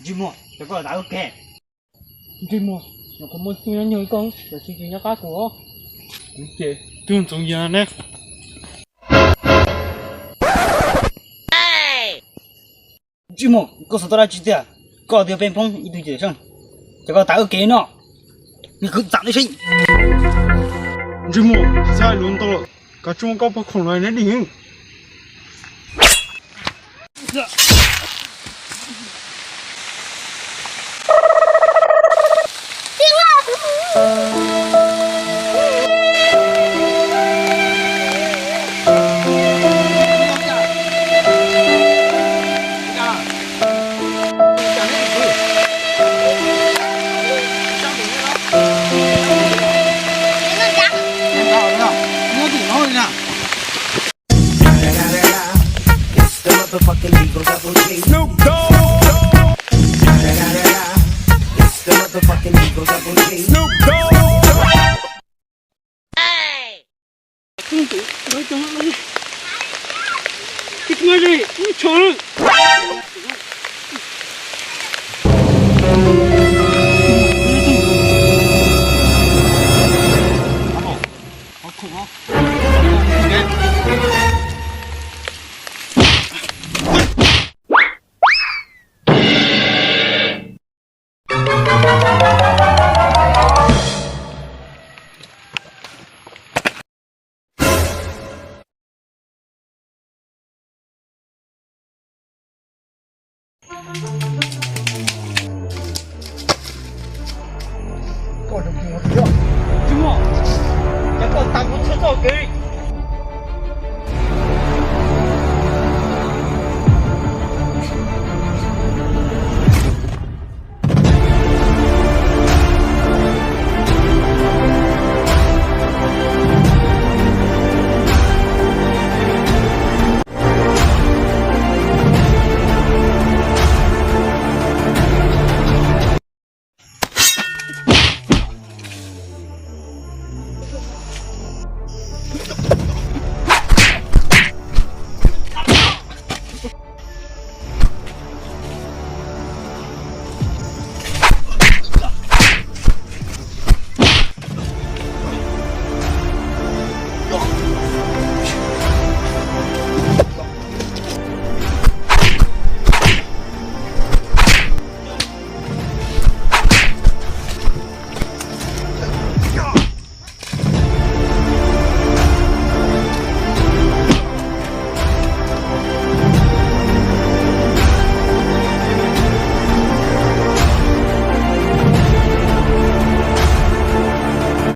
Ntsej muag, cov koj tas ua ke. Ntsej muag, nyuam qhuav muaj txuj nyob nyuag koj, cov tsis tsis nyob qab kuv os. Ces twb ntxoov yig ne. Ntsej muag, koj xav tau dab tsi tiag? Koj tias peb poob ib tug ces seej, ces koj tas ua ke no, nws khwv txam li seb. Ntsej muag, tsis txhob hais lus ntau lawm, kav tsij muab koj pob khoom los neb dim.